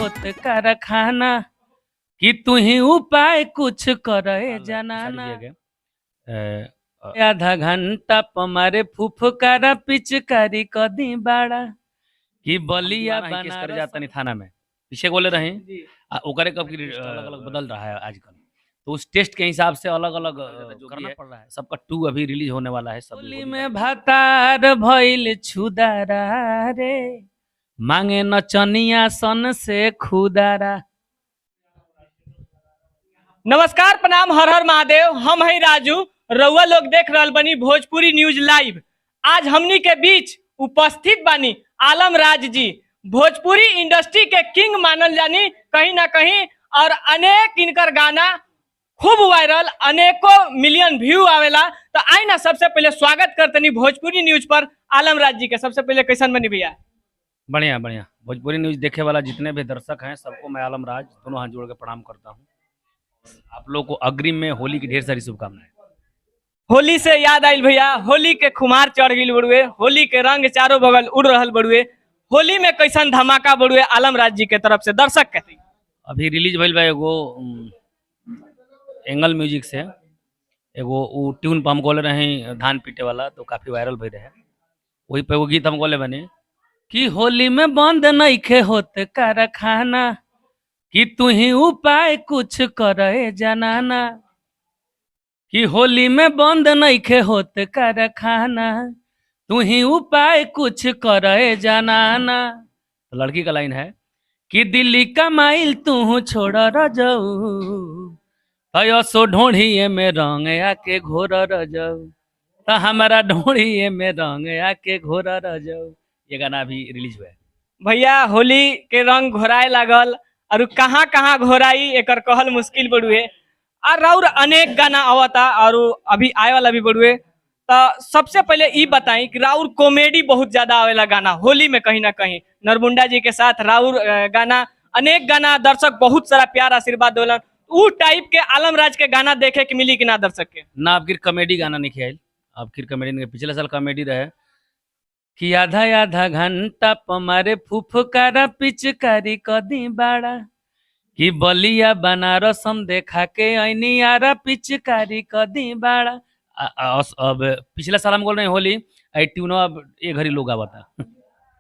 होत कारखाना कि तू ही उपाय कुछ करे जनाना। आधा घंटा पमारे फुफकारा पिचकारी कदी बाड़ा कि बलिया केस करे बनारस जाता नहीं थाना में पीछे बोले रहे जी। ओकरे कब अलग अलग बदल रहा है आजकल, तो उस टेस्ट के हिसाब से अलग अलग करना पड़ रहा है। सबका 2 अभी रिलीज होने वाला है। सब होली में भातार भइल छुदारा रे मांगे नचनिया सन से खुदारा। नमस्कार, प्रणाम, हर हर महादेव। हम हैं राजू, रउआ लोग देख रहल बनी भोजपुरी न्यूज लाइव। आज हमनी के बीच उपस्थित बानी आलम राज जी, भोजपुरी इंडस्ट्री के किंग मानल जानी कहीं ना कहीं, और अनेक इनकर गाना खूब वायरल, अनेकों मिलियन व्यू आवेला। तो आई ना सबसे पहले स्वागत करतनी भोजपुरी न्यूज पर आलम राज जी के। सबसे पहले कैसन बनी भैया? बढ़िया बढ़िया। भोजपुरी न्यूज देखे वाला जितने भी दर्शक हैं सबको मैं आलम राज दोनों हाथ जोड़ के प्रणाम करता हूँ। आप लोगों को अग्रिम में होली की ढेर सारी शुभकामनाएं। होली से याद आयल भैया, होली के खुमार चढ़ गई बड़ुए, होली के रंग चारों बगल उड़ रहल बड़ुए। होली में कैसन धमाका बड़ुए आलम राज जी के तरफ से दर्शक कहती? अभी रिलीज भइल बा एगो एंगल म्यूजिक से एगो उ ट्यून पर हम गोले रहे धान पीटे वाला, तो काफी वायरल भइल रहे। वही पे एगो गीत हम गोले बने कि होली में बंद नइखे होत कारखाना कि तू ही उपाय कुछ करे जनाना। कि होली में बंद नइखे होत कारखाना तू ही उपाय कुछ करे जनाना। तो लड़की का लाइन है कि दिल्ली कमाइल तू छोड़ रजऊ सो ढोढ़िए में रंग आके घोर रजऊ, तो हमारा ढोढ़िए में रंग आके घोर रजऊ। ये गाना अभी रिलीज हुआ है। भैया होली के रंग घोराए लागल और कहाँ कहाँ घोराई एकर कहल मुश्किल बड़ुए। और और अनेक गाना आवता और अभी आए वाला भी बड़ुए। तो सबसे पहले ई बताई कि राउर कॉमेडी बहुत ज्यादा आवेला गाना होली में, कहीं ना कहीं नरमुंडा जी के साथ राउर गाना, अनेक गाना दर्शक बहुत सारा प्यार आशीर्वाद देवलन। उ टाइप के आलम राज के गाना देखे के मिली कि ना दर्शक के? ना अब कॉमेडी गाना नहीं आयल, अब फिर कॉमेडी नहीं। पिछले साल कॉमेडी रहे कि आधा आधा घंटा पमारे फुफकारा पिचकारी कदी बाड़ा कि बलिया बनारस हम देखा के ऐनी आरा पिचकारी कदी बाड़ा। अब पिछला साल हम बोल रहे हैं होली आई ट्यूनो अब ये घड़ी लोग आवता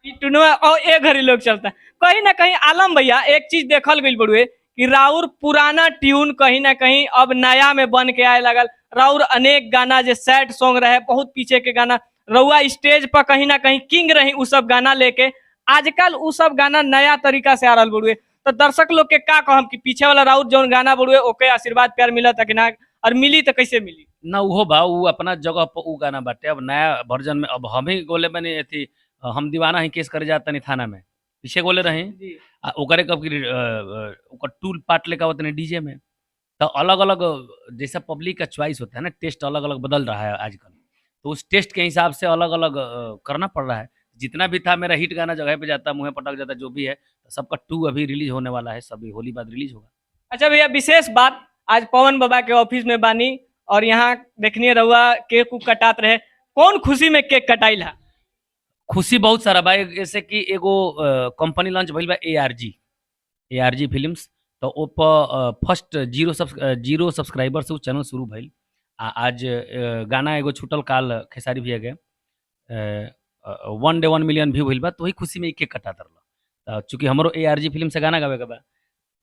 ई टुनवा और ए घड़ी लोग चलता। कहीं ना कहीं आलम भैया एक चीज देखल गई बड़ुए कि राउर पुराना ट्यून कहीं ना कहीं अब नया में बन के आए लगल। राउर अनेक गाना जे सैड सॉन्ग रहे, बहुत पीछे के गाना, रउआ स्टेज पर कहीं ना कहीं किंग रही उ सब गाना लेके। आजकल उ सब गाना नया तरीका से आ रहल बड़ुए। तो दर्शक लोग के का कहम कि पीछे वाला राउर जौन गाना बड़ुए ओके आशीर्वाद प्यार मिलत कि ना, और मिली तो कैसे मिली? ना उहो बा, उ अपना जगह पर उ गाना बाटे। अब नया वर्जन में अब हम ही गोले बने अथी हम दीवाना ही केस करे जाता नहीं थाना में पीछे गोले रहे ओकरे कब ओकर टूल पार्ट लेके आवत नहीं डीजे में। तो अलग अलग जैसा पब्लिक का चॉइस होता है ना, टेस्ट अलग अलग बदल रहा है आजकल, तो उस टेस्ट के हिसाब से अलग अलग करना पड़ रहा है। जितना भी था मेरा हिट गाना जगह पे जाता, मुँह पटक जाता, जो भी है। तो सबका 2 अभी रिलीज होने वाला है, सभी होली बाद रिलीज होगा। अच्छा भैया विशेष बात, आज पवन बाबा के ऑफिस में बानी और यहाँ देखने रहुआ केक उक कटात रहे, कौन खुशी में केक कटाइल है? खुशी बहुत सारा बा। जैसे कि एगो कंपनी लॉन्च भइल बा ARG films, तो ओ पर फर्स्ट जीरो सब्सक्राइबर से उ चैनल शुरू भइल। आ आज गाना एगो छूटल काल खेसारी भैया के 1 डे 1 मिलियन व्यू भइल बा, तो वही खुशी में ई केक कटा तरल। चूँकि हमरो ARG film से गाना गावे के बा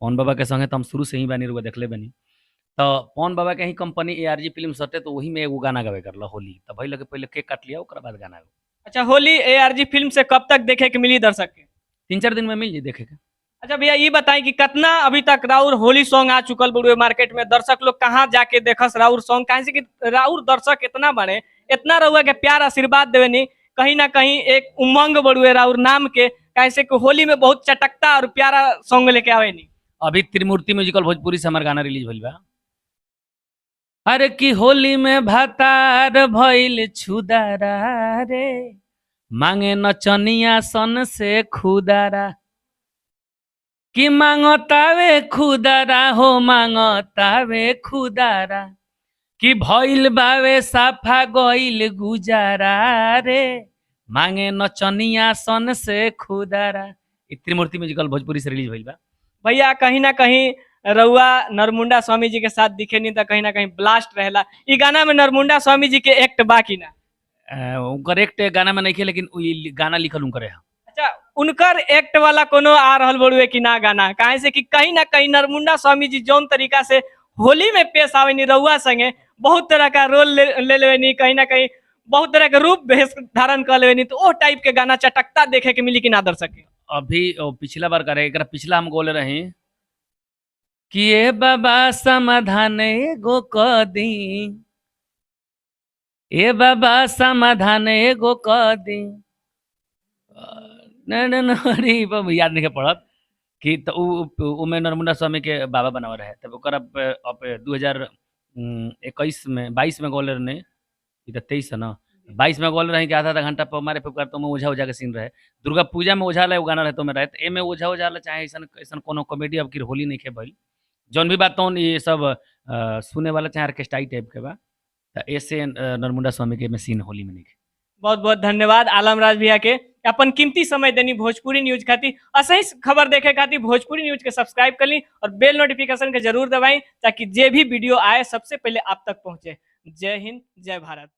पवन बाबा के संगे, तो हम शुरू से ही बानी रुआ देखले बानी, तो पवन बाबा के ही कंपनी ARG film सटे, तो वही में एगो गाना गावे करल होली। तो भइल के पहले केक काट लिया ओकरा बाद गाना। अच्छा होली ARG film से कब तक देखे के मिली दर्शक के? 3-4 दिन में मिल जाए देखे के। अच्छा भैया ये बताएं कि कितना अभी तक राउर होली सॉन्ग आ चुकल बड़ुए मार्केट में, दर्शक लोग कहाँ जाके देखस राउर सॉन्ग? कहीं से कि राउर दर्शक इतना बने, इतना रउआ के प्यार आशीर्वाद देवे नी, कहीं ना कहीं एक उमंग बड़ुए राउर नाम के, कहीं से कि होली में बहुत चटकता और प्यारा सॉन्ग लेके आवे नी। अभी त्रिमूर्ति म्यूजिकल भोजपुरी से हमारे गाना रिलीज भइल बा। अरे कि होली में भातार भइल छुदारा रे मांगे नचनिया सन से खुदारा कि मांगतावे खुदारा हो मांगतावे खुदारा कि भइल बावे साफा गइल गुजारा रे मांगे नचनिया सन से खुदारा। ई त्रिमूर्ति म्यूजिकल भोजपुरी से रिलीज भइल बा। भैया कहीं ना कहीं रउआ नरमुंडा स्वामी जी के साथ दिखे नहीं तो कहीं ना कहीं ब्लास्ट रहेला। ई गाना में नरमुंडा स्वामी जी के एक्ट बाकी ना? उनकर एक्ट गाना में नहीं खे, लेकिन उ ई गाना लिखल उनकर है। अच्छा, उनकर एक्ट वाला कोनो आ रहल बड़ुए कि ना गाना? काहे से कि कहीं ना कहीं नरमुंडा स्वामी जी जौन तरीका से होली में पेश आवेनी रउआ संगे, बहुत तरह का रोल ले ले लेवेनी, कहीं ना कहीं बहुत तरह के रूप भेष धारण कर लेवेनी, तो ओ टाइप के गाना चटकता देखे के मिली कि ना दर्शक के? अभी ओ पिछला बार करे, एकरा पिछला हम गोले रही कि ए बाबा समाधान एगो क दी, ए बाबा समाधान एगो क दी, न न न अरे बाबा याद नहीं पड़त कि तो उ में नरमुंडा स्वामी के बाबा बनावा रहे। तब ओकर अब 2021 में 22 में गोले रहने, ई तो 23 है ना, 22 में गोल रहे कि आधा आधा घंटा पर मारे फुकार, तो में ओझा ओझा के सीन रहे। दुर्गा पूजा में ओझा ला गाना रहे तो में रहे, तो एमे ओझा ओझा ला चाहे ऐसन ऐसन कोनो कॉमेडी अब की होली नहीं खे भइल जौन भी बात तौन ये सब सुने वाला चाहे ऑर्केस्ट्राई टाइप के बा, तो ऐसे नरमुंडा स्वामी के में सीन होली में नहीं खे। बहुत बहुत धन्यवाद आलम राज भैया के अपन कीमती समय देनी भोजपुरी न्यूज खातिर। असही खबर देखे खातिर भोजपुरी न्यूज के सब्सक्राइब कर ली और बेल नोटिफिकेशन के जरूर दबाई ताकि जे भी वीडियो आए सबसे पहले आप तक पहुंचे। जय हिंद, जय भारत।